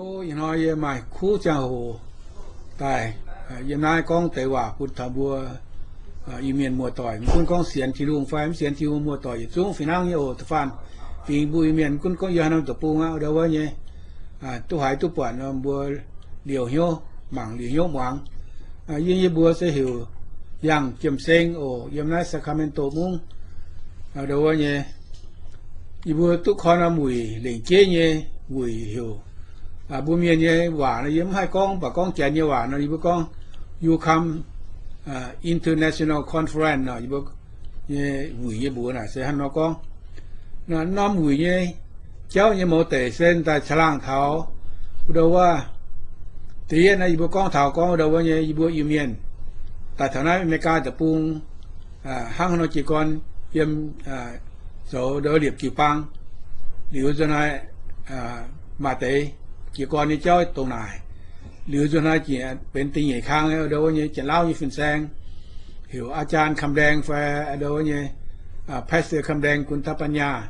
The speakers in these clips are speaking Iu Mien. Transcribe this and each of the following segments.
Ih hnoi yie maaih kuv ziangh hoc daaih yiem naaiv gorngv deix waac bun taux mbuo Iu-Mienh muoz-doic. Mv gunv gorngv sienx Tin-Hungh fai mv sienx Tin-Hungh, muoz-doic yietc zungv fih hnangv nyei oc. Da'faanh fingx mbuo Iu-Mienh, mv gunv gorngv yiem haaix norm deic-bung aqv, ndo wuov nyei, duqv haiz duqv buatc nor, mbuo liouh hnyouv mangc, liouh hnyouv muangx. Yie, yie mbuo se heuc Yangh Jiem Seng oc, yiem naaiv Sacramento mungv. Ndo wuov nyei, yie mbuo duqv korv norm wuic, lengc jeiv nyei wuic heuc, mbuo Mienh nyei waac nor yie mv haih gorngv, mv baac gorngv Janx nyei waac nor yie mbuo gorngv UCOM International Conference nor, yie mbuo nyei wuic nyei mbuox naaic se hnangv nor gorngv. Norm wuic nyei jauv nyei mouz deic se daaih caangh laangh taux ndo wuov, da'yietv naaiv yie mbuo gorngv taux gorngv ndo wuov nyei yie mbuo Iu-Mienh daaih taux naaiv Aa^me^li^gaa deic-bung, hnangv haaix nor jiez gorn yiem zoux ndo wuov liepc jiu-baang, liuz nzunc hnoi maaih deix jiez gorn nyei jauv dongh naaic. Liuz nzunc hnoi jiex benx da'nyeic kang ndo wuov nyei Janx-Lauv nyei fin-saeng, heuc อาจารย์ Kam Daeng fai ndo wuov nyei Pastor Kam Daeng Guntapanyaa,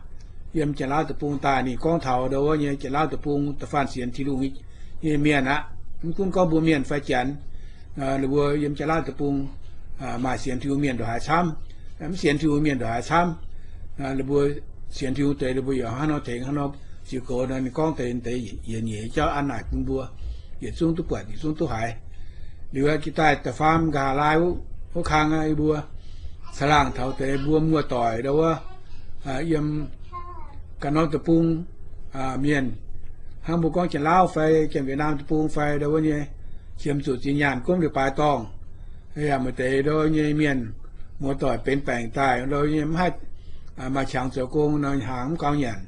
yiem Janx-Lauv deic-bung daaih. Ninh gorngv taux ndo wuov nyei Janx-Lauv deic-bung da'faanh sienx Tin-Hungh nyei mienh aqv. Mv gunv gorngv mbuo Mienh fai Janx, ninh mbuo yiem Janx-Lauv deic-bung maaih sienx Tin-Hungh mienh ndongc haaix camv, mv sienx Tin-Hungh mienh ndongc haaix camv. Ninh mbuo sienx Tin-Hungh deix ninh mbuo yaac hnangv nor tengx hnangv nor ziux goux nor. Ninh gorngv deix, deix yietc nyeic nyei jauv an naaic bun mbuo yietc zungv duqv buatc, yietc zungv duqv haiz. Liuz jiex daaih da'faam nqa'haav laai wuov kang, yie mbuo caangh laangh taux deix mbuo muoz-doic ndo wuov, yiem ganh norm deic-bung mienh, hnangv mbuo gorngv Janx-Lauv fai Janx-Wietc^naam deic-bung fai ndo wuov nyei, qiemx zuqc zinh nyaanh gomv leiz-baaix dorngh. Yaac maaih deix ndo wuov nyei mienh muoz-doic benx baengc daaih ndo wuov nyei mv haih maaih qangx zoux gong nor, hnaangx mv gaux nyanc.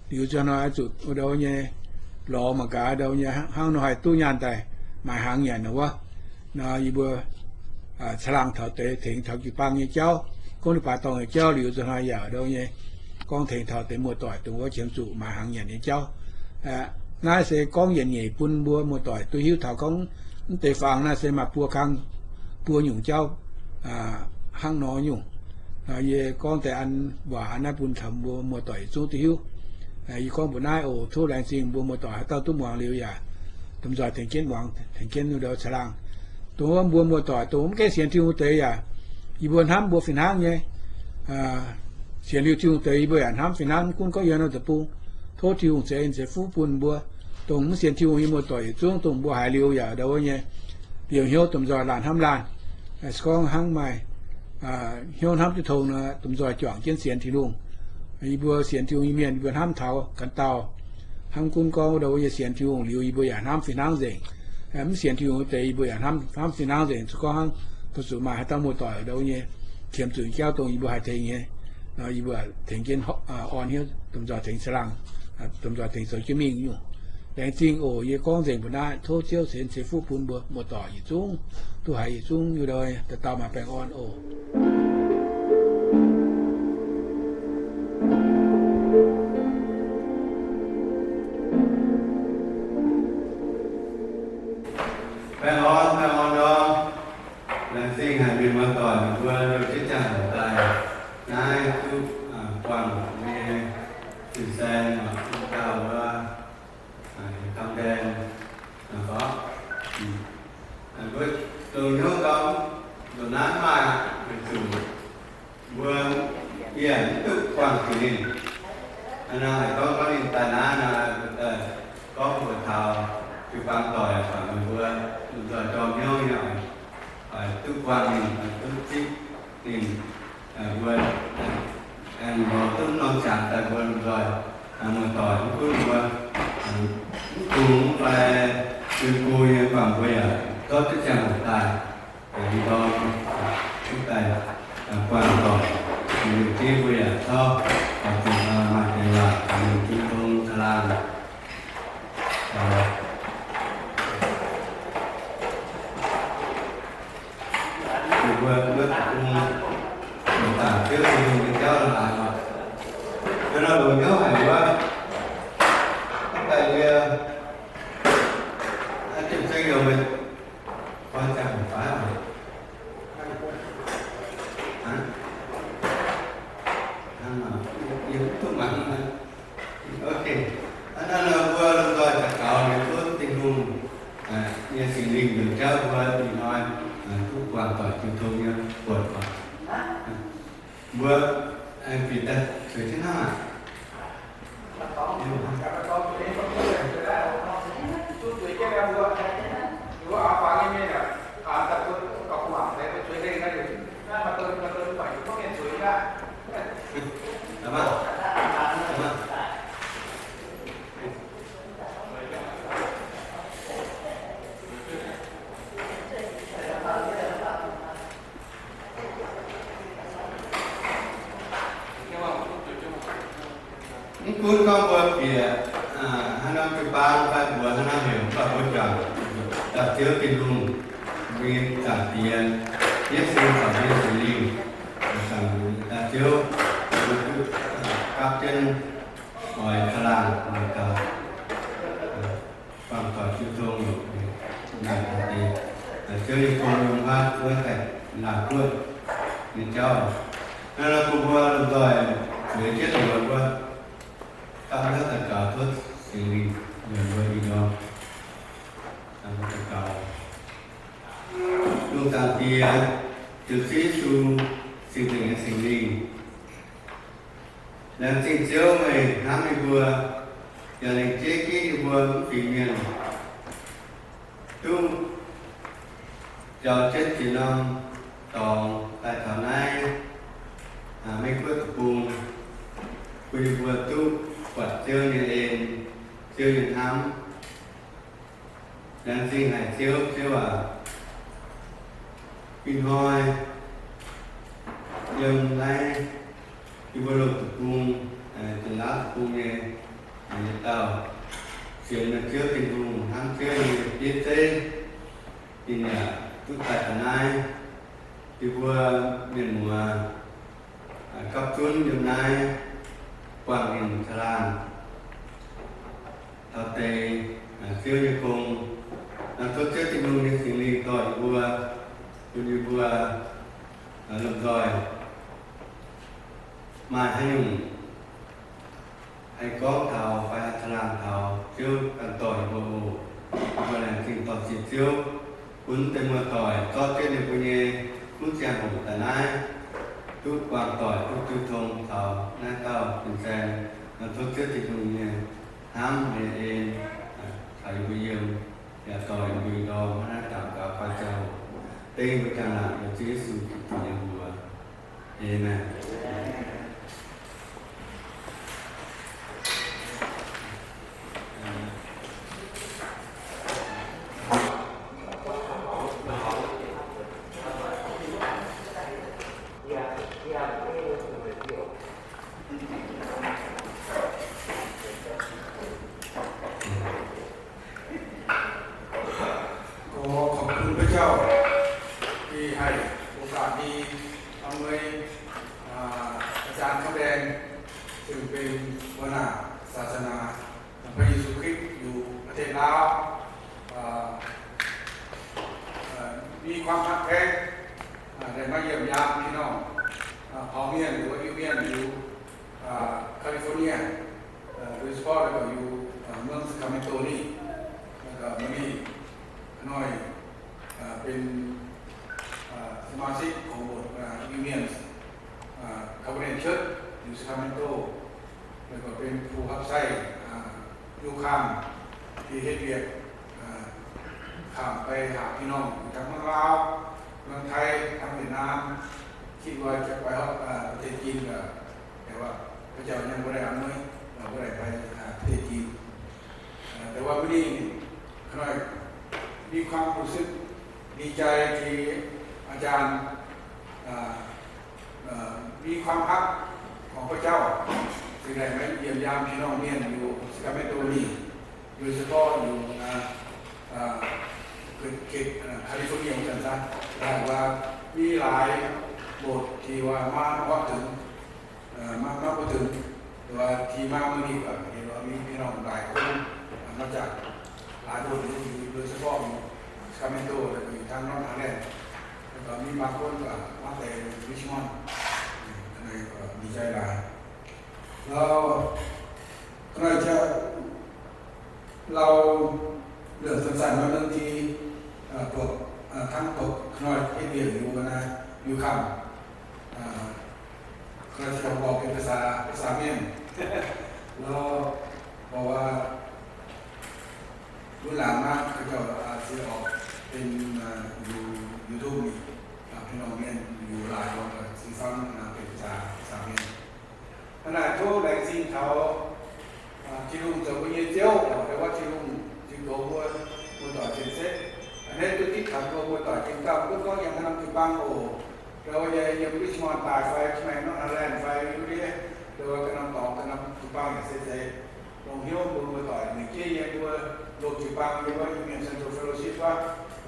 Liuz nzunc hnoi zuqc ndo wuov nyei lorz mangc gaax ndo wuov nyei hnangv nor haih duqv nyaanh daaih maaiz hnaangx nyanc nor wuov. Nor yie mbuo caangh laangh taux deix tengx taux jiu-baang nyei jauv, gomv leiz-baaix dorngh nyei jauv. Liuz nzunc hnoi yaac ndo wuov nyei gorngv tengx taux deix muoz-doic dongh wuov qiemx zuqc maaiz hnaangx nyanc nyei jauv. Naaiv se gorngv yietc nyeic bun mbuo muoz-doic duqv hiuv taux gorngv mv deix fangx naaiv se maaih buo kang, buo nyungc jauv hnangv nor nyungc. Yie gorngv deix an waac naaiv bun taux mbuo muoz-doic yietc zungv duqv hiuv. Yie gorngv mbuox naaiv oc. Tov laengz zingh mbuo muoz-doic haaix dauh duqv muangx liuz yaac domh nzoih tengx jienv muangx, tengx jienv ndo caangh laangh. Dongh wuov mbuo muoz-doic dongh mv gaengh sienx Tin-Hungh deix yaac, yie mbuo hnamv mbuo fih hnangv nyei sienx liuz Tin-Hungh deix, yie mbuo yaac hnamv fih hnangv. Mv gunv gorngv yiem haaix norm deic-bung, tov Tin-Hungh ceix en ceix fuqv bun mbuo. Dongh mv sienx Tin-Hungh nyei muoz-doic yietc zungv, dongh mbuo haiz liuz yaac ndo wuov nyei liouh hnyouv domh nzoih laanh hnamv laanh. Se gorngv hnangv maaih hnyouv hnamv duqv tong nor, domh nzoih juangc jienv sienx Tin-Hungh. Yie mbuo sienx Tin-Hungh nyei mienh, yie mbuo hnamv taux ganh dauh. Hnamv gunv gorngv ndo wuov nyei sienx Tin-Hungh liuz yie mbuo yaac hnamv fih hnangv nzengc. Mv sienx Tin-Hungh deix yie mbuo yaac hnamv, hnamv fih hnangv nzengc. Se gorngv hnangv taux zuqc maaih haaix dauh muoz-doic ndo wuov nyei qiemx zuqc jauv dongh yie mbuo haih tengx nyei nor, yie mbuo tengx jienv orn hnyouv domh nzoih tengx caangh laangh, domh nzoih tengx zoux jienv mingh nyungc. Laengz zingh oc. Yie gorngv nzengc mbuo naaiv, tov Ziouv ceix en ceix fuqv bun mbuo muoz-doic yietc zungv, duqv haiz yietc zungv nyungc ndo, dauh dauh maaih baengh orn oc. Baengh orn, baengh orn nor, laengz zingh haic mienh muoz-doic mbuo loz-jienv ziangh hoc daaih naaiv duqv buangh mbuo nyei fin-saeng, dauh wuov, Kam Daeng, gorngv mbuo dongh hnyouv gorngv ndongc naaiv maaih weic zuqc mbuo yie mv duqv buangh zuqc ninh. Hnangv naaic gorngv, gorngv ninh daaih naaiv nor, gorngv mbuox taux jiu-baang doic, mbuo lomh nzoih jorm hnyouv nyei oix duqv buangh ninh, duqv zipv ninh. Mbuo aengx lorz duqv norm qangx daaih mbuo lomh nzoih muoz-doic mv gunv mbuo mv kungx fai zunh go nyei, mv baac mbuo yaac zorqv duqv ziangh hoc daaih lorz duqv daaih buangh doic. Liuz mbuo yaac zorqv zuqc maaih deix waac longc jienv tong caangh laangh. Mbuo, mbuo, mbuo dangc Ziouv Tin-Hungh nyei jauv la'haaix oc. Yie nor longc hnyouv haic wuov, mv baac yie, naaiv Jiem Seng yaac meih koi ziangh hoc fai oc. Hnangv nor, yie mv duqv mangc. Ok. Hnangv naaiv nor mbuo lomh nzoih daux gaux liuz duqv buangh doic jiu tong nyei buonc oc. Mbuo aengx bieqc daaih zueiz jienv hnangv aqv. Mv gunv gorngv mbuo bieqc haaix norm jiu-baang fai mbuox haaix norm heuc, mv baac mbuo juangc dauh Ziouv Tin-Hungh, mbuo nyei Zaangc Diex, yietv sin caux mbuo nyei Singx Lingh, daaih Ziouv, mbuo gapv jienv oix caangh laangh mangc gaax, buangh doic jiu tong, naaic deix, Ziouv nyei gong yiem wuov daaih laangh guoqv nyei jauv. Naaiv nor bun mbuo lomh nzoih zueiz jienv mbuox mbuo, gapv hnyouv daux gaux tov Singx Lingh nzuonx mbuo ih ndorm. Daux gaux. Lungh zaangc Diex, Ziouv Yesu, cing-nzengc nyei Singx Lingh, laengz zingh Ziouv meih hnamv yie mbuo, yaac lengc jeiv ginv yie mbuo mv fingx mienh duqv jauv jienv ziex norm dorngx daaih taux naaiv Meiv Guoqv deic-bung, bun yie mbuo duqv buatc Ziouv nyei en, Ziouv nyei hnamv. Laengz zingh haic Ziouv, Ziouv aac, ih hnoi yiem naaiv yie mbuo loz deic-bung, Janx-Laauv deic-bung nyei yietc dauh sienx Ziouv Tin-Hungh, hnamv Ziouv nyei bieiv zeiv, ninh yaac duqv daaih taux naaiv. Yie mbuo mienh muoz gapv zunv yiem naaiv buangh ninh caangh laangh taux deix Ziouv nyei gong. Tov Ziouv Tin-Hungh nyei Singx Lingh dorh yie mbuo, bun yie mbuo lomh nzoih maaih haaix nyungc haih gorngv taux fai haih caangh laangh taux, Ziouv ganh dorh yie mbuo oc. Yie mbuo laengz zingh dorh ziex Ziouv, bun deix muoz-doic zorqv jienv ninh mbuo nyei kuv ziangh hoc daaih naaiv, duqv buangh doic duqv jiu tong taux naaiv dauh fin-saeng. Tov Ziouv Tin-Hungh nyei hnamv, nyei en caux yie mbuo yiem, yaac dorh yie mbuo ih ndorm hnangv naaiv daux gaux fai ziangh hoc, dengv mbuo caangh laangh yiem Ziouv Yesu Giduc nyei mbuox. Aamen. ขอขอบคุณพระเจ้าที่ให้โอกาสดีอำนวย อาจารย์คำแดง ซึ่งเป็นหัวหน้าศาสนาพระเยซูคริสต์อยู่ประเทศลาว มีความฮักแพง ได้มาเยี่ยมยามพี่น้องเผ่าเมียนหรือว่าอิวเมียนอยู่ แคลิฟอร์เนีย โดยเฉพาะแล้วก็อยู่เมืองซาคราเมนโตนี่ แล้วก็มื้อนี้ข้าน้อยเป็นสมาชิกของโบสถ์ Union Covenant Church อยู่ซาคราเมนโต แล้วก็เป็นผู้รับใช้อยู่ข้างที่เฮ็ดเวียกข้างไปหาพี่น้องอยู่ทางเมืองลาว เมืองไทย ทางเวียดนาม คิดว่าจะไปฮอดประเทศจีนก็ แต่ว่าพระเจ้ายังบ่ได้อำนวย เราบ่ได้ไปประเทศจีน แต่ว่ามื้อนี้ข้าน้อยมีความรู้สึกดีใจที่อาจารย์มีความฮักของพระเจ้า ซึ่งได้มาเยี่ยมยามพี่น้องเมียนอยู่ซาคราเมนโตนี้ โดยเฉพาะอยู่เขตแคลิฟอร์เนียว่าซั่นซะ ได้ว่ามีหลายโบสถ์ที่ว่ามาบ่ถึง มาบ่ถึง แต่ว่าที่มามื้อนี้ก็เห็นว่ามีพี่น้องหลายคนมาจากหลายโบสถ์อยู่ โดยเฉพาะอยู่ซาคราเมนโต แล้วก็อยู่ทางนอร์ทแอตแลนต์ แล้วก็มีบางคนก็มาแต่ริชมอนด์ อันนี้ก็ดีใจหลาย แล้วข้าน้อยจะเล่าเรื่องสั้นๆ ว่าเรื่องที่พวกทั้งพวกค Hnoi ei mienh yungz naaiv, yungz kamv, aa, ga'naaiv ziouc gorngv benx ภาษา ภาษา Mienh. Lorqc, mbuox waac, wuov laangz naaiv ga'naaiv ziouc, aa, se orqc benx, aa, YouTube mingh, aa, benx norm mienh yungz laaix norm, aa, cing-fangv naaiv benx ภาษา ภาษา Mienh. Hnangv naaic tov laengz zingh taux, aa, Tin-Hungh zoux mbuo nyei Ziouv, aa, wuov Tin-Hungh ziux goux mbuo, muoz-doic cien-ceqv. Aa, hneiv duqv dipv taux mbuo muoz-doic jiex dauh mv gunv gorngv yiem haaix norm jiu-baang oc, ndau wuov nyei yiem Richmond daaih fai China, North Holland fai Louisiana, ndau wuov ga'naaiv dorngx ga'naaiv jiu-baang yaac se zeiz longc hnyouv mbuo muoz-doic mingh jiex yiem mbuo loz jiu-baang yiem wuov Iu-Mienh Central Fellowship wuov,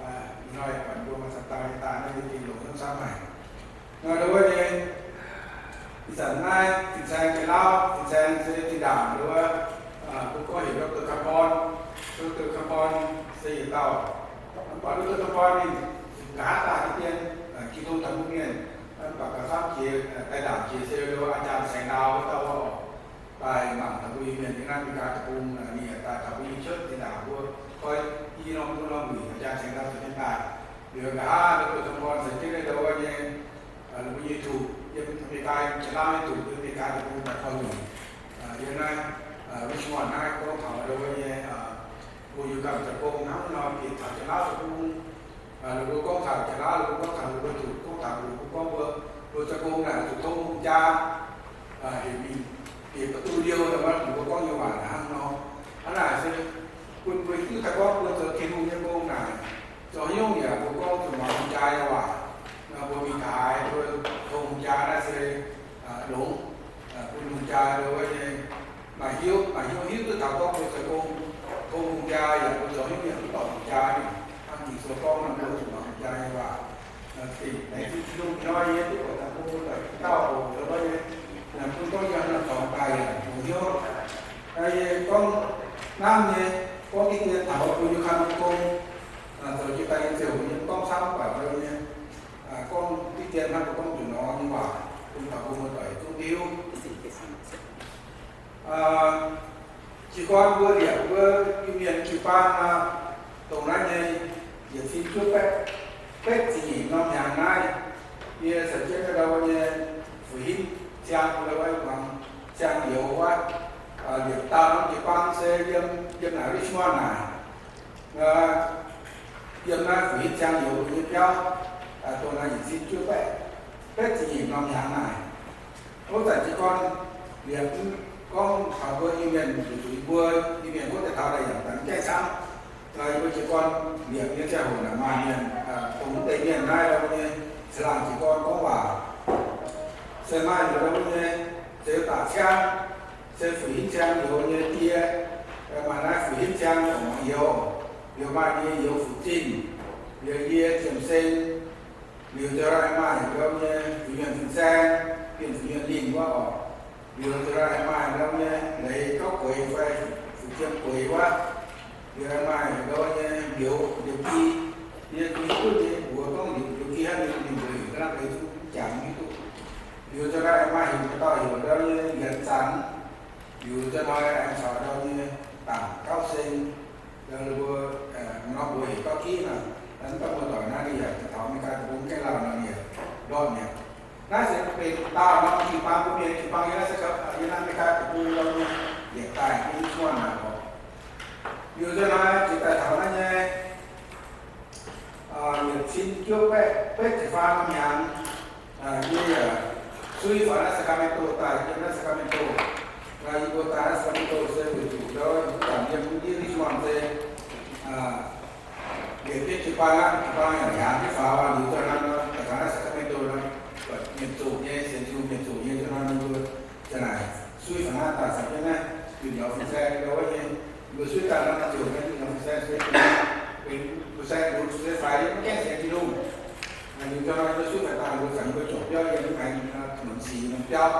aa, ih hnoi buatc mbuo maaih camv dauh nyei daaih naaiv nyei dingh longc hnyouv camv haic. Ndau wuov nyei, ih zanc naaiv fin-saeng nyei lauv, fin-saeng se zinh ndaangc ndau wuov, aa, mbuo gorngv heuc Doctor Carbon, Doctor Carbon se yietc dauh. Mv baac Doctor Carbon ninh nqa'haav daaih deix dien, aa, Giduc taux mbuo mienh, mv baac gauh camv jiex, aa, daaih ndaangc jiex se ndau wuov อาจารย์ Saeng Ndau wuov dauh oc. Daaih mangc taux mbuo Iu-Mienh nyei naaiv Meigaa Deic-Bung, aa, ninh yaac daaih taux mbuo nyei cuotv zinh ndaangc mbuo koi i norm mbuo norm wuic อาจารย์ Saeng Ndau zoux jienv daaih. Liuz nqa'haav Doctor Carbon se jienv naaiv ndau wuov nyei, aa, mbuo nyei tuc, yiem America Janx-Laauv nyei tuc, yiem Meigaa Deic-Bung daaih koi wuic. Aa, yiem naaiv, aa, Richmond naaiv gorngv taux ndau wuov nyei, aa, mbuo Iu-Mienh zoux gong hnangv nor bieqc taux Janx-Laauv zoux gong. Aa, ninh mbuo gorngv taux Janx-Laauv, ninh mbuo gorngv taux ninh mbuo tuc, gorngv taux mbuo, mbuo gorngv mbuo, mbuo zoux gong naaic zuqc tov hungh jaa, aa, heuc mingh bieqc ประตูเดียว daaih wuov, ninh mbuo gorngv nyei waac hnangv nor. Hnangv naaic se bun mbuo hiuv daaih gorngv mbuo zoux Tin-Hungh nyei gong naaic, zoux haaix nyungc yaac mbuo gorngv zuqc muangx hungh jaa nyei waac. Nor mbuo mingh taux haaix, mbuo tov hungh jaa naaiv se, aa, longx, aa, bun hungh jaa ndau wuov nyei maaih hiuv, maaih hiuv hiuv duqv taux gorngv mbuo zoux gong, tov hungh jaa yaac mbuo zoux haaix nyungc yaac mv dorh hungh jaa mingh. Hnangv Ging-Sou gorngv nor, mbuo zuqc muangx hungh jaa nyei waac. Aa, laengz zingh Tin-Hungh hnoi yie duqv buatc taux mbuo dauh oc, ndau wuov nyei, aa, mbuo gorngv yiem norm dorngx daaih yaac longc hnyouv. Aa, yie gorngv hnamv nyei, gorngv diqv dien taux mbuo Iu-Mienh gong, aa, zoux jiex daaih nyei ziouc mbuo nyei gorngv camv baac ndau nyei, aa, gorngv diqv dien hnamv mbuo gorngv nzunc nor nyei waac bun taux mbuo muoz-doic zungv hiuv. Aa, jiez gorn mbuo liepc wuov Iu-Mienh jiu-baang nor, dongh naaiv nyei yietc cin juov baeqv betv ziepc nyeic norm hnyangx naaiv, yie caux jienv ndau wuov nyei Fu-Hinv Ciang, ndau wuov muangx Ciang Youz wuov, aa, liepc dauh norm jiu-baang se yiem, yiem naaic Richmond naaic. Aa, yiem naaiv Fu-Hinv Ciang Youz mbuo nyei biauv, aa, dongh naaiv yietc cin juov baeqv betv ziepc nyeic norm hnyangx naaic. Wuov zanc jiez gorn liepc gorngv taux mbuo Iu-Mienh, zuqc mbuo Iu-Mienh wuov deix taux daaih yaac mv gaengh camv. Aa, yie mbuo jiez gorn liepc nyei ziangh hoc naaic maaih mienh, aa, dongh mv deix mienh naaiv ndau wuov nyei caangh laangh jiez gorn gorngv waac. Se maaih ndau wuov nyei Zeux Daac Ciang, se Fu-Hinv Ciang Youz nyei die. Maaih naaiv Fu-Hinv Ciang Dongc Muangx Youz, liuz maaih ninh nyei youz Fu-Zinh, liuz yie Jiem Seng, liuz nzunc maaih ndau nyei Fu-Yuonh Fin-Saeng, Bienh Fu-Yuonh Lingh wuov oc. Liuz nzunc maaih ndau nyei Leiz Gauv Gueix fai Fu-Jiem Gueix wuov. Liuz maaih ndau nyei Liuz, Liuz Gi. Yie kuh hiuv duqv nyei mbuox gorngv Liuz, Liuz Gi hnangv Liuz, ninh mbuo heuc ga'naaiv deix zungv jangx hiuv duqv. Liuz nzunc maaih heuc maaih dauh heuc ndau nyei Yienx Zanc. Liuz nzunc aengx caux ndau nyei Dangc Gauv Seng. Ndau mbuo, aa, norm mbuox heuc Gauv Giv nor, mv dauh muoz-doic naaiv ninh yaac taux America deic-bung gaengh lauh nor ninh yaac ndortv mi'aqv. Naaiv se benx dauh norm jiu-baang, mbuo mienh jiu-baang yiem naaiv se, yiem naaiv America deic-bung ndau nyei yietc daaih mbuo mv cuotv naaic oc. Liuz nzunc naaiv jiex daaih taux naaiv nyei yietc cin juov baeqv betv ziepc faam norm hnyangx, yie yaac suiv faaux naaiv Sacramento daaih, yiem naaiv Sacramento. Yie mbuo daaih naaiv Sacramento se weic zuqc ndau wuov zanc yiem ndiev Richmond se liepc jienv jiu-baang aqv, jiu-baang yaac hnyangx jienv faaux, liuz nzunc naaiv nor daaih taux naaiv Sacramento nor, mienh zoqc nyei, sienx Tin-Hungh mienh zoqc nyei, nzunc naaiv mbuo ziouc naaic suiv faaux naaiv daaih caux jienv naaiv yunh nyorx fin-saeng ndau wuov nyei. Mbuo suiv daaih nor ziouc naaiv yunh nyorx fin-saeng se benx fin-saeng lunx se faix, mv gaengh sienx Tin-Hungh. Liuz nzunc naaiv mbuo suiv faaux daaih, mbuo caux yie mbuo juangc biauv yiem mv gaengh norm sic norm biauv,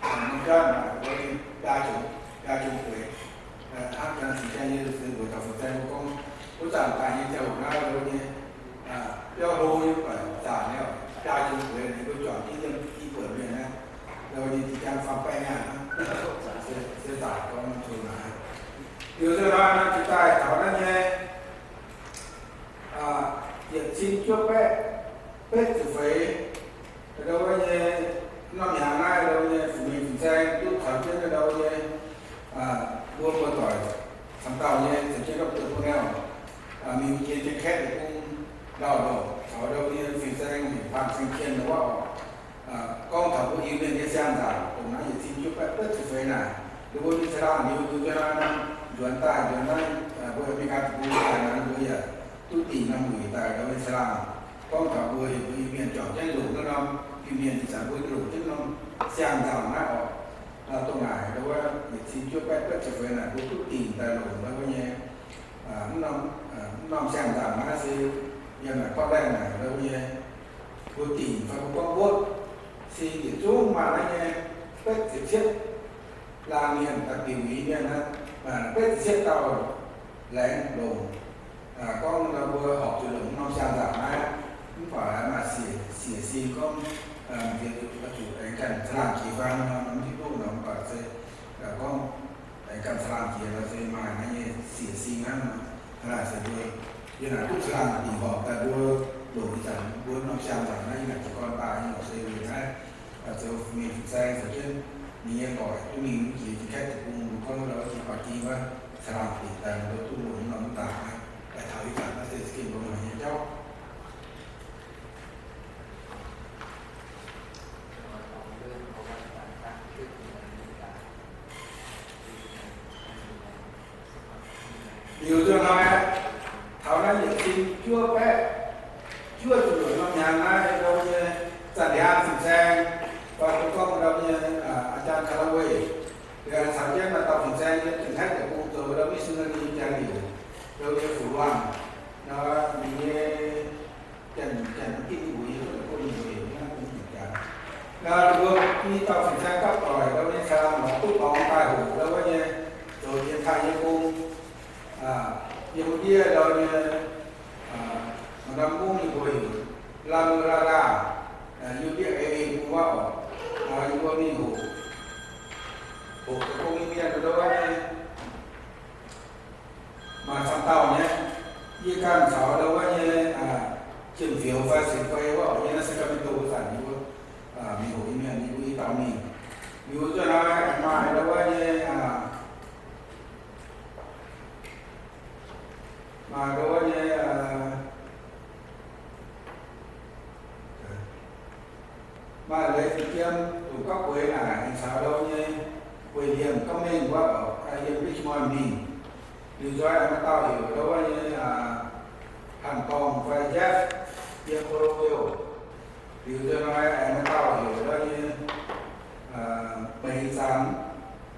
norm biauv naaic mbuo biaa jomc, biaa jomc gueix. Hnangv janx sic janx nyei se mbuox taux fin-saeng mbuo gorngv, wuov zanc daaih nyei ziangh hoc naaiv mbuo nyei biauv hlo nyei buatc zanc nyei, biaa jomc gueix, ninh mbuo juangc jienv yiem i buonc mienh naaiv, ninh jiex jang faam-baeqv nyaanh hnangv, se zanc gorngv zuqc naaic. Liuz nzunc naaiv jiex daaih taux naaiv nyei yietc cin juov baeqv betv ziepc feix, ndau wuov nyei, norm hnyangx naaiv ndau wuov nyei Fu-Mengh fin-saeng duqv caux jienv ndau wuov nyei, mbuo muoz-doic camv dauh nyei caux jienv ndau wuov deix bung naaiv, mingh jiex Janx-Kaeqv deic-bung ndau-ndoqc caux ndau wuov nyei fin-saeng heuc Faam Saeng Kien wuov oc. Gorngv taux mbuo Iu-Mienh nyei siang-nzangc, dongh naaiv yietc cin juov baeqv betv ziepc feix naaic, ndau wuov mingh caangh laangh liuz, liuz jienv naaiv nzuonx daaih, nzuonx naaiv mbuo Aa^me^li^gaa deic-bung daaih naaiv, mbuo yaac duqv dingc norm wuic daaih ndau wuov caangh laangh. Gorngv taux mbuo heuc mbuo Iu-Mienh juangc jienv longc naaiv norm Iu-Mienh ih zanc mbuo longc jienv norm siang-nzangc naaiv oc. Dongh naaic ndau wuov yietc cin juov baeqv betv ziepc feix naaic mbuo duqv dingc daaih longc ndau wuov nyei, mv norm, mv norm siang-nzangc naaiv se yiem naaic Portland naaic ndau wuov nyei, mbuo dingc fai mbuo gorngv wuov, cing yietc zungv maaih naaiv nyei betv ziepc cietv laanh mienh daaih bieqc wuic Iu-Mienh naaiv, betv ziepc cietv dauh laengz longc, gorngv nor mbuo horpc zuqc longc mv norm siang-nzangc naaiv, mv baac maaih siec, siec sing gorngv, mbuo zuqc aengx ganh caangh laangh jiex fai hnangv nor, mv hiuv duqv nor, mv baac se gorngv aengx ganh caangh laangh jiex nor se maaih naaiv nyei siec sing hnangv nor. Hnangv naaic se mbuo yiem naaic duqv caangh laangh dingc horpc daaih mbuo longc ih zanc mbuo norm siang-nzangc naaiv yiem naaic jiez gorn daaih nyei se weic naaiv zoux mingh fin-saeng caux jienv ninh nyei ndoic duqv mingh jiex Janx-Kaeqv deic-bung, mbuo gorngv ndau wuov jiex Baav Ging wuov, caangh laangh dingc daaih mbuo duqv longc norm mv daaih naaiv, daaih taux ih zanc naaiv se za'gengh mbuo haiz nyei jauv. Liuz nzunc hnoi, taux naaiv yietc cin juov baeqv juov ziepc luoqc norm hnyangx naaiv, ndau nyei Zanh Ndiangx fin-saeng, fai mbuo gorngv ndau nyei aa jaan Kaa^laa^we, liuz caux jienv maaih dauh fin-saeng yiem Janx-Kaeqv deic-bung zoux ndau missionary jangx liuc, ndau nyei Fu Luangh, nor ninh nyei Janx, Janx mv gitv mbuox yie, mv baac ninh mbuox yie hnangv, mv baac jangx. Nor mbuo i dauh fin-saeng gapv doic ndau nyei caangh laangh lorz duqv dorngx daaih hoqc ndau wuov nyei zoux Janx-Taiv nyei gong. Yiem ndiev ndau nyei, maaih norm mungv ninh mbuo heuc Laa^mu^laa^gaa, yiem ndiev eix bung wuov oc. Yie mbuo mingh hoqc, hoqc zoux gong nyei mienh ndau wuov nyei maaih camv dauh nyei. Yie ganh caux ndau wuov nyei jiem-fioux fai sienx fei wuov oc, yiem naaiv Sacramento wuov zanc yie mbuo mingh hoqc nyei mienh, yie mbuo i dauh mingh. Liuz nzunc hnoi maaih ndau wuov nyei, maaih ndau wuov nyei, maaih leiz fu'jueiv jiem dongh gapv bueix naaic, aengx caux ndau nyei William Gauv Mengh wuov, yiem Richmond mingh. Liuz nzunc maaih dauh heuc ndau wuov nyei Hanc Dorngh fai Jeff, yiem Colorado. Liuz nzunc hnoi aengx maaih dauh heuc ndau nyei Meix Zanx,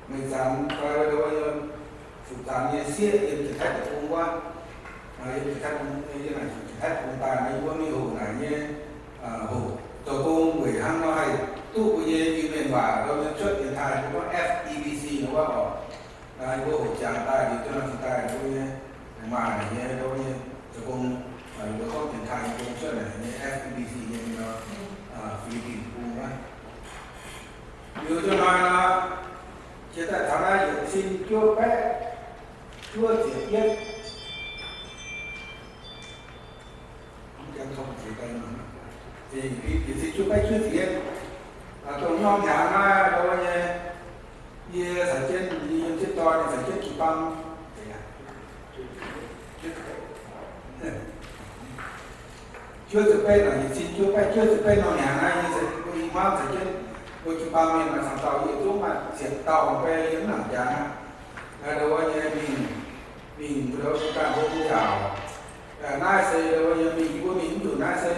Meix Zanx fai ndau wuov nyei Fuqv Zanx nyei sieqv yiem Janx-Taiv deic-bung wuov, yiem Janx-Taiv deic-bung daaih, yie mbuo mingh hoqc naaic nyei, hoqc zoux gong weic hnangv nor haih duqv mbuo nyei Iu-Mienh waac ndau nyei cuotv Janx-Taiv, mbuo gorngv F E B C nor wuov oc. Yie mbuo hoqc jangx daaih liuz, jienv nor cingx daaih mbuo nyei maaih naaic nyei ndau nyei zoux gong, yie mbuo gorngv Janx-Taiv nyei gong cuotv naaic nyei F E B C nyei nor, Fi^li^bin bung wuov. Liuz jienv nor, jiex daaih taux naaiv yietc cin juov baeqv juov ziepc yietv, yietc cin juov baeqv juov ziepc yietv, dongh norm hnyangx naaiv ndau nyei, yie caux jienv, yie yiem jienv dorn, yie caux jienv jiu-baang, juov ziepc betv naaic, yietc cin juov baeqv juov ziepc betv norm hnyangx naaiv, yie caux mbuo i hmuangv caux jienv mbuo jiu-baang mienh maaih camv dauh, yietc zungv maaih ziepc dauh bei yiem mv nangc jaax. Ndau wuov nyei mingh, mingh mbuo ndau ganh mbuo mingh njaaux. Naaiv se ndau wuov nyei mingh, yie mbuo mingh mv nzunc naaiv se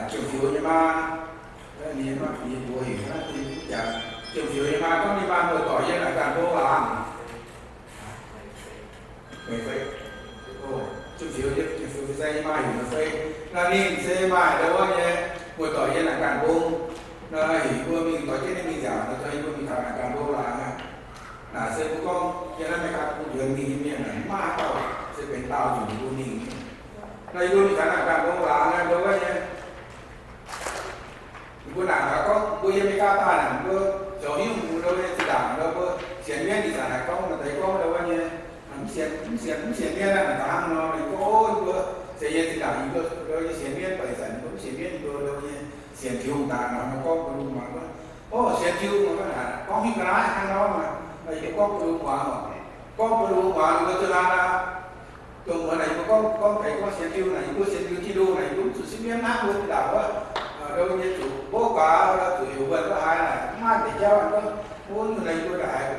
jiem-fioux nyei maa, ninh mbuo heuc naaiv jiem-fioux, jiem-fioux nyei maa gorngv ninh maaih muoz-doic yiem naaic ganh mbuo laangz. Meih fei, jiem-fioux, jiem-fioux fin-saeng nyei maa heuc meih fei. Naaiv ninh se maaih ndau wuov nyei muoz-doic yiem naaic ganh mbong. Naaiv heuc mbuo mingh doix jienv ninh mingh nziaauc, doix yie mbuo mingh taux naaic ganh mbong laangz aqv. Naaic se mbuo gorngv yiem naaiv America bung nzuonx mingh nyei mienh naaic, maaih haaix dauh se benx daauh nzunc yie mbuo mingh nyei. Naaiv yie mbuo mingh taux naaic ganh mbong laangz naaiv ndau wuov nyei, ninh mbuo naaic gaax gorngv mbuo yiem America daaih naaic, mbuo zoux haaix nyungc mbuo ndau wuov nyei zinh ndaangc ndau mbuo sienx mienv. Ih zanc naaic gorngv maaih deix gorngv ndau wuov nyei mv sienx, mv sienx, mv sienx mienv naaiv, naaic gaax hnangv nor, ninh gorngv, o, yie mbuo se yie zinh ndaangc yie mbuo ndau wuov nyei sienx mienv, baac ih zanc yie mbuo mv sienx mienv mbuo nyei sienx Tin-Hungh daaih nor, gorngv bun mbuo muangx, o, sienx Tin-Hungh gorngv haaix, gorngv hingv ga'naaiv hnangv nor, yie gorngv bun mbuo muangx oc. Gorngv bun mbuo muangx, ninh mbuo zuqc naaic aqv. Dongh muonz naaic yie mbuo gorngv, gorngv deix gorngv sienx Tin-Hungh naaic, yie mbuo sienx liuz Tin-Hungh naaic, yie mbuo mv zuqc sipv mienv hnangv mbuo zinh ndaangc wuov, ndo nyei zuqc mborqv guaax, zuqc heuc wuonh wuov haaix naaic, mv maaih deix jauv gorngv, o, nyungc naaic yie mbuo ndongc haaix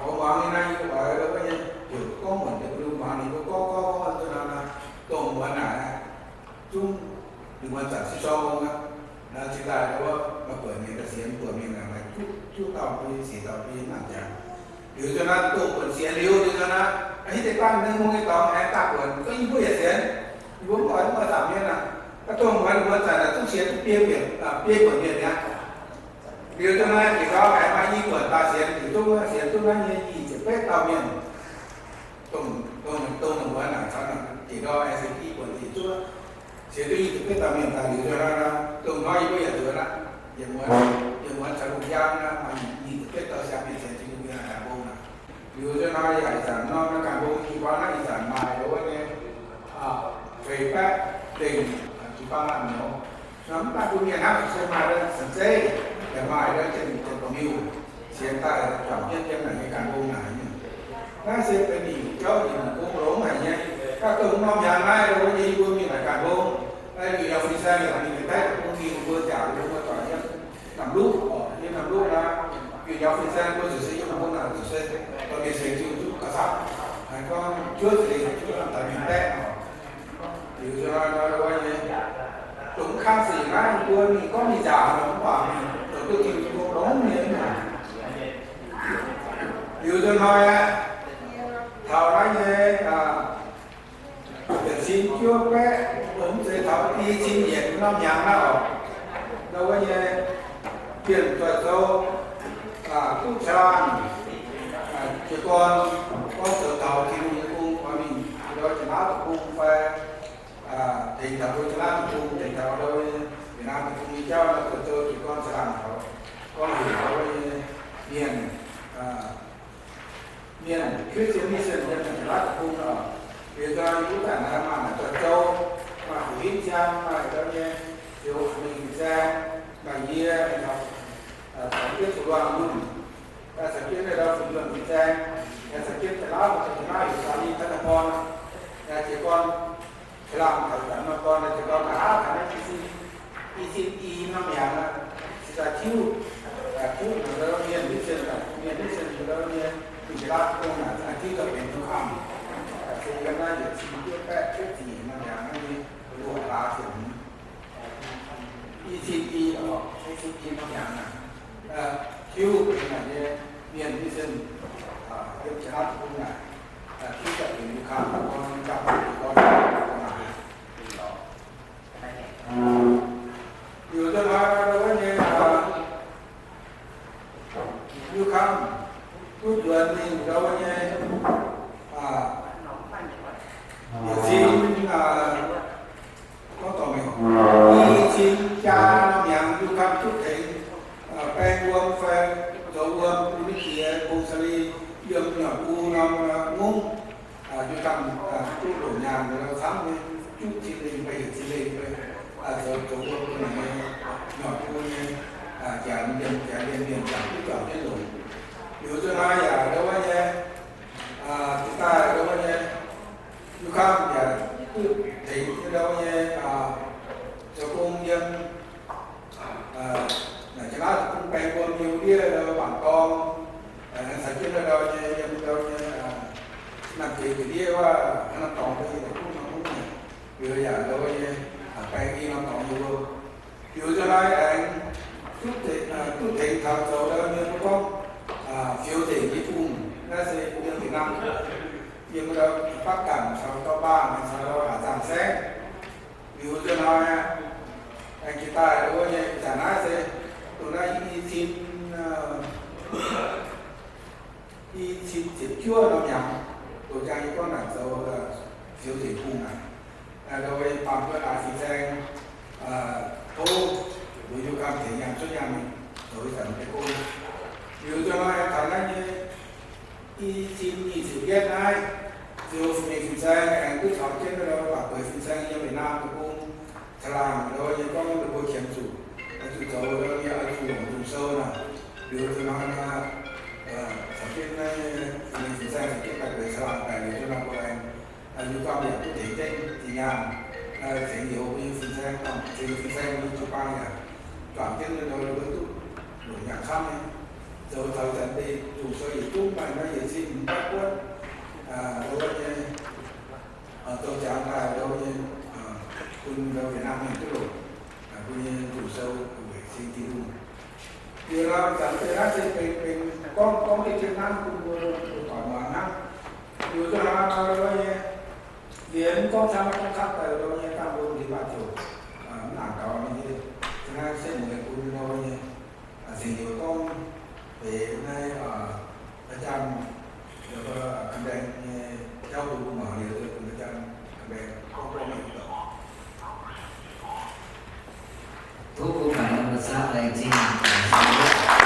oix muangx nyei naaiv, yie mbuo oix wuov nyei, heuc gorngv muonc deix bun mbuo muangx, ninh mbuo gorngv gorngv gorngv zuqc naaic, dongh muonz naaic zungv ninh muonz zanc sipv sorng ong aqv. Naaiv cingx daaih wuov maaih buonc mienh daaih sienx, buonc mienh naaic maaih juqv, juqv dauh bun siec dauh bun mangc jaax. Liuz nzunc naaiv dongh buonc sienx liuz, liuz nzunc naaiv, ih deix baav ninh mungh nyei dorngx aengx daaih buonc, gorngv yie mbuo yaac sienx, yie mbuo mv oix, mv oix zaamc mienh aqv. Dongh muonz, muonz zanc naaic zungv sienx biei buonc, biei buonc mienh mi'aqv. Liuz nzunc naaiv jiex ndorm aengx maaih i buonc daaih sienx, jiex zungv sienx duqv naaiv nyei i ziepc betv dauh mienh. Dongh, dongh, dongh muonz naaic caux naaic jiex ndorm aengx sienx i buonc jiex zungv sienx duqv i ziepc betv dauh mienh daaih. Liuz nzunc naaiv, dongh hnoi yie mbuo yaac nzuonx aqv. Yietc muonz, yietc muonz caux lungh njang naaiv maaih i ziepc betv dauh siang mienh sienx Tin-Hungh mienh ganh bung aqv. Liuz nzunc naaiv yaac ih zanc norm naaiv ganh bung jiu-baang naaiv ih zanc maaih wuov nyei feix baeqv lengh jiu-baang aqv nor. Mv baac bun mienh hnangv se maaih wuov sanx zeiv, yaac maaih wuov Janx-Bouh Miuh sienx daaih juangc jienv yiem naaic nyei ganh bung naaic. Naaiv se benx ninh jauv ninh gong longx haic nyei. Ganh dongh norm hnyangx naaiv wuov nyei yie mbuo mingh naaic ganh bung, liuz yaac fin-saeng yaac mingh daaih bung ninh mbuo jaax mbuo doic yiem Namh Luv oc, yiem Namh Luv naaiv, liuz yaac fin-saeng mbuo zuqc se yiem bung naaic zuqc se dorh mienh sienx Tin-Hungh duqv gauh camv. Haiz gorngv juov za'gengh juov lamh daaih mingh baeqv oc. Liuz nzunc naaiv wuov nyei, dongh mv kang sic naaiv mbuo mingh gorngv mingh nzaangc nor mv baac mingh zoux duqv Tin-Hungh gong longx nyei. Liuz nzunc hnoi aeqv, taux naaiv nyei yietc cin juov baeqv, mv zeiz taux i cin yietc norm hnyangx naaiv oc, ndau wuov nyei Bienh Doic Zou duqv caangh jiez gorn gorngv zoux taux Tin-Hungh nyei gong oix mingh ndau Janx-Laauv deic-bung fai tengx taux ndau Janx-Laauv deic-bung, tengx taux ndau Việt Nam deic-bung nyei jauv, zoux jiez gorn caangh taux gorngv heuc ndau wuov nyei mienh, mienh Christian Mission yiem Janx-Laauv deic-bung oc. Liuz nzunc duqv zanc naaiv maaih Doic Zou, maaih Fu Hinv Ziang, maaih ndau nyei Ziouv Mingh Fin-Saeng, maaih yie, caux jienv Fu Luangh Yunh, caux jienv ndau Fu Yunh Fin-Saeng, caux jienv Janx-Laauv, Janx-Laauv heuc Saalin Taiv Daaih Gorn, jiez gorn caangh taux zanc nor gorn jiez gorn nqa'haav taux naaiv i cin, i cin i norm hnyangx aqv, cingx daaih tiuv, tiuv ndau mienh mission, mienh mission ndau mienh, Janx-Laauv deic-bung naaic tiuv daaih benx New Camp, se yiem naaiv yietc cin juov baeqv juov ziepc norm hnyangx naaiv nyei luoqc hlaax ziepc hmz, i cin i oc, i cin i norm hnyangx naaic, tiuv benx naaic nyei mienh mission, yiem Janx-Laauv deic-bung naaic, tiuv daaih benx New Camp, gorn gapv gorn naaic. Liuz nzunc hnoi ndau wuov nyei New Camp duqv nzuonx mingh ndau wuov nyei yietc cin, gorngv dorngc mingh, i cin jaa norm hnyangx New Camp duqv tengx baeng wuom fai zoux wuom bun mv jiex bung Saalin yiem Nyoic Gu norm ngongh. New Camp duqv longc nyaanh camv nyei, juqv cin lengh fai yietc cin lengh fai zoux, zoux wuom bun ninh nyei Nyoic Gu nyei Janx, Janx mienh, Janx mienh duqv juangc jienv longc. Liuz nzunc hnoi yaac ndau wuov nyei, jiex daaih ndau wuov nyei, New Camp yaac duqv tengx ndau wuov nyei zoux gong yiem naaic Janx-Laauv deic-bung baeng wuom nyei ndiev ndau mangc dorng, caux jienv ndau nyei yiem ndau nyei naamh jiex ga'ndiev wuov hnangv norm dorngx deix yietc duqv norm hungv, liuz yaac ndau nyei baeng i norm dorngx nyei wuom. Liuz nzunc hnoi aengx duqv tengx taux zoux ndau nyei mbuo gorngv fioux nzengc nyei bung, naaiv se yiem Việt Nam, yiem ndau Bắc Kang caux Cao Bằng caux Hà Giang saengv. Liuz nzunc hnoi aengx jiex daaih wuov nyei zanc naaiv se dongh naaiv i cin, i cin ziepc juov norm hnyangx, douz jang yie gorngv naaic zoux fioux nzengc bung naaic, ndau wuov baamh guoqv daaih fin-saeng tov mbuo New Camp tengx yangh cuotv yangh mingh zoux ih zanc deix gong. Liuz nzunc hnoi taux naaiv nyei i cin nyic ziepc yietv naaiv, ziouc mingh fin-saeng aengx duqv caux jienv ndau baac gueix fin-saeng yiem Việt Nam deic-bung caangh laangh ndau wuov Fin-Saeng nyei jiu-baang yaac juangc jienv ninh mbuo duqv longc nyaanh camv nyei. Zoux taux zanc deix zuqc sou yietc zungv maaih nor yietc cin hmz baeqv buonv, ndo nyei, zoux ziangx daaih ndo nyei, bun ndo Việt Nam mienh duqv longc, bun nyei zuqc sou weic cing Tin-Hungh. Liuz nor zanc deix naaiv se benx, benx gorngv, gorngv diuh jienv nanv bun mbuo, mbuo buatc muangx hnangv. Liuz nzunc hnangv nor ndo nyei, liemh gorngv camv gorngv kapv daaih ndo nyei, dangh mbuo liuz maaih ziouc mv nangc gaux nyei. Hnangv se mueiz bun ndo nyei, cingx liuz gorngv deix naaiv อาจารย์ Kan Baeng nyei jauv bun mbuo muangx liuz, bun อาจารย์ Kan Baeng gorngv gorngv mienh doqc. Tov mbuo mangc norm ga'zaqv laengz zingh.